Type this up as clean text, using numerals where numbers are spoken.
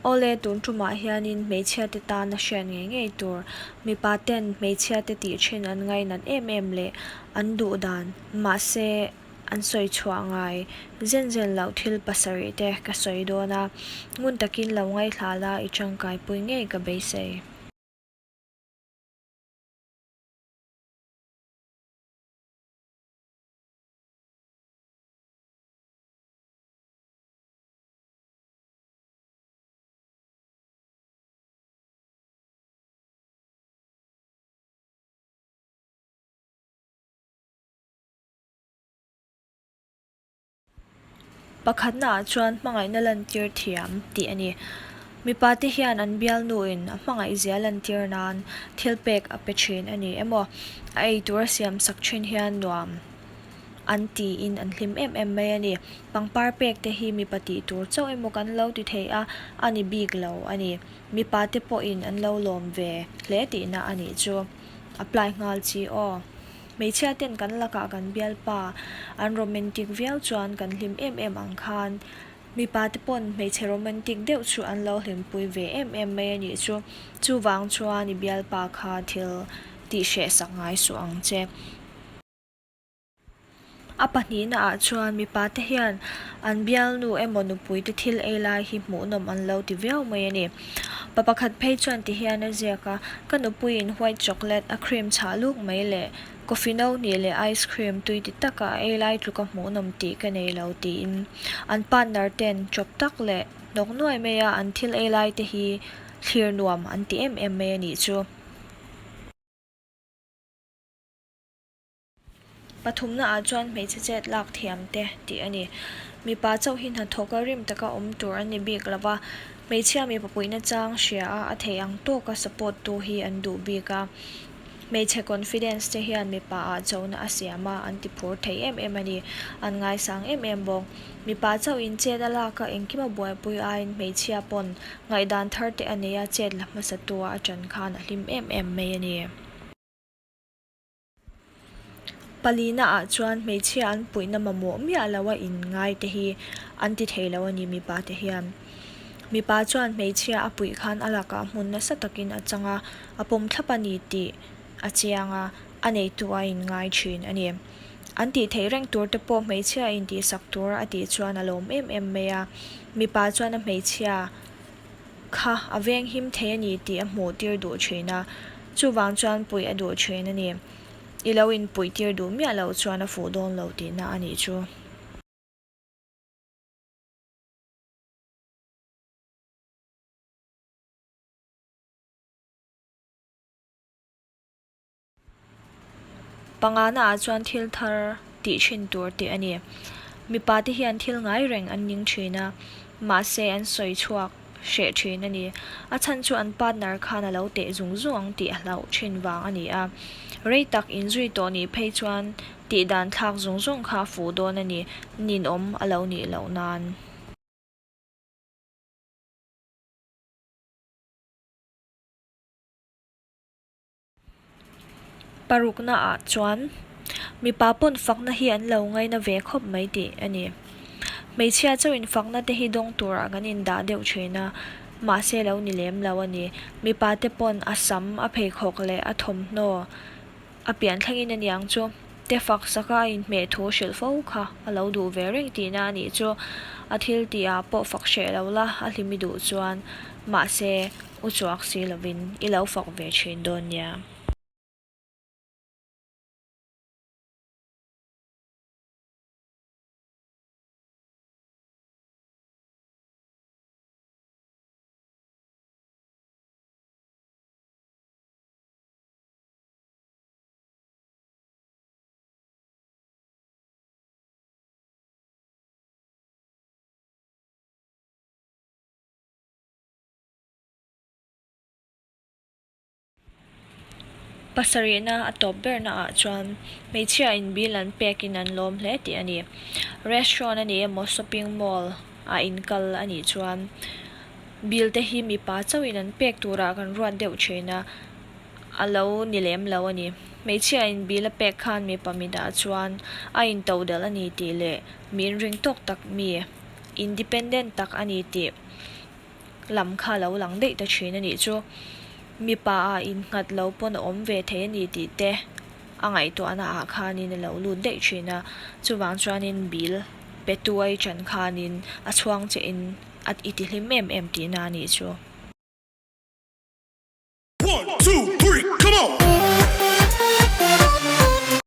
Awle, tun tumah hianin hmeichhiate tan a hriat ngei ngei tur. Mipa ten hmeichhiate tih thin an ngainat em em leh an duh dan, mahse an sawi chhuah ngai zen zen loh thil pasarih te ka sawi dawn a, ngun takin lo ngaihthla la i tangkaipui ngei ka beisei. Pakhatnaah chuan hmangaihna lantir thiam tih a ni. Mipate hian an bialnuin a hmangaihzia lantir nan thil pek a pe thin a ni emaw, a eitur a siamsak thin hian nuam an tiin an hlim em em mai a ni. Pangpar pek te hi mipa tih tur chauh emaw kan lo ti thei a, a ni bik lo a ni. Mipa te pawhin an lo lawm ve hle tihna a nih chu. Apply nghal chi aw. Hmeichhia ten kan lakah kan bialpa an romantic viau chuan kan hlim em em ang khan mipa te pawn hmeichhe romantic deuh chu an lo hlimpui ve em em mai a nih chu. Chuvang chuan i bialpa kha thil tih hreh sak ngai suh ang che. A pahnihna ah chuan mipa te hian an bialnu emaw nupui te thil ei lai hi hmuhnawm an lo ti viau mai a ni. Pa pakhat phei chuan ti hian a ziak a, Ka nupuiin white chocolate a cream chhah luk mai leh coffee no hnih leh ice cream tui ti taka a ei lai tluka hmuhnawm tih ka nei lo tiin an partner ten chawp tak leh hnawk nuai maia an thil ei lai te hi thlir nuam an ti em em mai a nih chu. Pathumna ah chuan hmeichhe chet lak thiam te tih a ni. Mipa chauh hi hnathawk a rim taka awm tur an ni bik lo va, hmeichhia mipa puihna chang hria a, a theih ang tawka support tu hi an duh bik a. Hmeichhe confidence te hian mipa ah chona a siam a, an ti phur thei em em a ni. An ngaisang em em bawk. Mipa chauh in chet a lak a, engkim a buaipui aiin hmeichhia pawn ngaihdan thar te a nei a, chet la hmasa tu a a ṭan khan a hlim em em mai a ni. Palina ah chuan hmeichhia an puihna mamawh miah lo a in ngai te hi an ti thei lo a ni mipa te hian. Mipa chuan hmeichhia a puih khan a lakah hmun nasa takin a chang a, a pawm thlap a ni tih a chiang a, a neitu a in ngai thin a ni. An tih theih reng tur te pawh hmeichhia in tihsak tur a tih chuan a lawm em em mai a, mipa chuan a hmeichhia Kha a veng him thei a ni tih a hmuh tir duh thin a, chuvang chuan puih a duh thin a ni. I lo inpuih tir duh miah loh chuan a fuh dawn lo tihna a nih chu. Pangana ah chuan thil thar tih thin tur tih a ni. Mipa te hian thil ngai reng an ning thin a, mahse an sawi chhuak hreh thin a ni. A chhan chu an partner khan a lo teh zung zung ang tih a hlauh thin vang a ni a. Rei tak inzui tawh nih phei chuan tih dan thlak zung zung kha a fuh dawn a ni, ninawm a lo nih loh nan. Parukna ah chuan mipa pawn fakna hi an lo ngaina ve khawp mai tih a ni. Hmeichhia chauh in fakna te hi dawng turah kan indah deuh thin a, mahse lo ni lem lo a ni. Mipa te pawn a sam, a pheikhawk leh a thawmhnaw a pian thlengin a niang chu. Te fak saka a inhmeh thu hrilh fo kha a lo duh ve reng tihna a nih chu. A thil tih ah pawh fak hreh lo la, a hlimi duh chuan mahse U chuak si lovin i lo fak ve thin dawn nia. Pasarihna a tawp berna ah chuan hmeichhia in bill an pek in an lawm hle tih a ni. Restaurant a ni emaw shopping mall ah in kal a nih chuan bill te hi mipa chauh in an pek turah kan ruat deuh thin a, a lo ni lem lo a ni. Hmeichhia in bill a pek khan mipa mitah chuan a in to delh a ni tih leh mi inring tawk tak mi independent tak a ni tih. lam kha a lo lang daih ta thin a nih chu. Mipa ah innghat lo pawn a awm ve thei a ni tih te a ngaihtuahna ah khanin a lo lut daih thin a, chuvang chuanin bill pe tuai chan khanin a chhuang che in a i ti hlim em em tihna a nih chu. One, two, three, come on!